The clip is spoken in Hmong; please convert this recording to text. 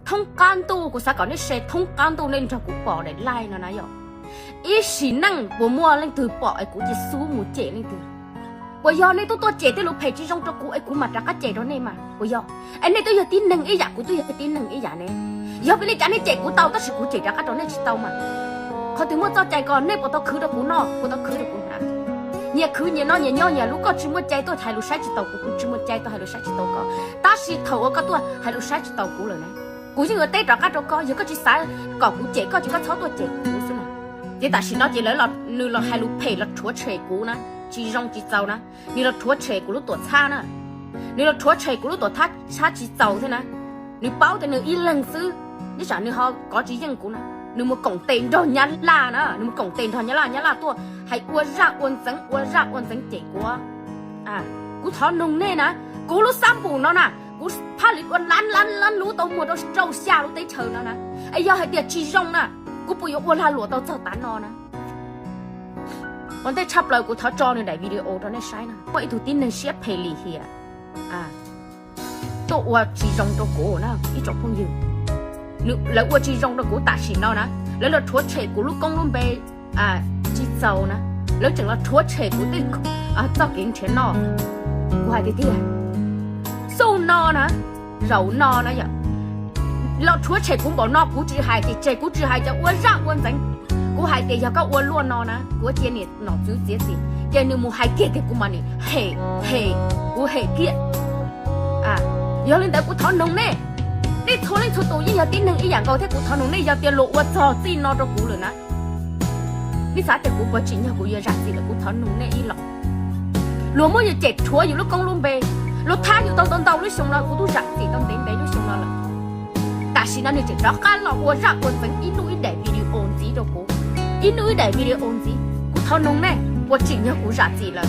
thoob qab ntuj, kuv xav kom nej share thoob qab ntuj nej nrog kuv pom daim live no na yom. Ib sim neej puas muaj leej twg pom es kuv cia xub mus cem leej twg? Puas yog nej twb tuaj cem tej lus phem tsis zoo rau kuv es kuv mam rov qab cem rau nej mas puas yog? Es nej twb yog tib neeg ib yam, kuv twb yog tib neeg ib yam ne. Yog vim li cas nej cem kuv tau tab sis kuv cem rov qab rau nej tsis tau mas? Qhov twg muaj txoj cai ko nej puas tau khwv rau kuv noj, puas tau khwv rau kuv hnav? Nyias khwv nyias noj nyias nyob nyias lub, koj tsis muaj cai tuaj hais lus saib tsis taus kuv, kuv tsis muaj cai tuaj hais lus saib tsis taus koj. Tab sis thaum uas koj tuaj hais lus saib tsis taus kuv lawm na, kuv yeej yuav teb rov qab rau koj. Yog koj tsis xav kom kuv cem koj ces koj txhob tuaj cem kuv xwb na. Ces tam sim no ces lawv, nws los hais lus phem los rhuav tshem kuv na, tsis zoo tsis txaus na. Nws los rhuav tshem kuv lub tuam txhab na, nws los rhuav tshem kuv lub tuam txhab tsis txaus thiab na. Nws paub tias nws ib leeg xwb, nyob tsam nws ho kov tsis yeej kuv na, nws mus koom tes nrog Nyab Laj na, nws mus koom tes nrog Nyab Laj, Nyab Laj tuaj hais ua zaj ua ntxeev, ua zaj ua ntxeev cem kuv. Kuv thov noog nej na, kuv lub xab npum no na, kuv phaj li dua lab lab lab lub tau muag rau rau xya lub teb chaws no na. Es yog hais tias tsis zoo na, kuv puas yuav ua lag luam tau txog tav no na? Ua ntej tshaj plaws kuv thov tso nws daim video rau nej saib na. Muaj ib tug tib neeg siab phem lim hiam tuaj ua tsis zoo rau kuv na ib tsoom phooj ywg. Lawv ua tsis zoo rau kuv tam sim no na, lawv los rhuav tshem kuv lub koob lub npe tsis txaus na, lawv tseem los rhuav tshem kuv tej txoj kev nrhiav noj. Kuv hais tiag tiag, xub no na, zaum no na yom, los rhuav tshem kuv npaum no kuv tsis hais ces tseg, kuv tsis hais cov ua zaj ua ntxeev. Kuv hais tias yog koj ua luaj no na, kuv cia niam nom tswv txiav txim ces nws mus hais kiag tiag kuv mas nim hem hem, kuv hem kiag. Yog li ntawd kuv thov noog nej, nej txhua leej txhua tus yeej yog tib neeg ib yam nkaus thiab, kuv thov noog nej yog tias luag ua txog txij no rau kuv lawm na, nej xav tias kuv puas tsim nyog kuv yuav zam txim lawm? Kuv thov noog nej ib los. Luag muab yus cem rhuav yus lub koob lub npe, luag thab yus tau ntau ntau lub xyoo no, kuv twb zam txim tau ntev ntev lub xyoo no lawm. Tam sim no nws tseem rov qab los ua zaj ua ntxeev ib hnub ib daim video ntxiv rau kuv, ib hnub ib daim video ntxiv. Kuv thov noog nej, puas tsim nyog kuv zam txim lawm?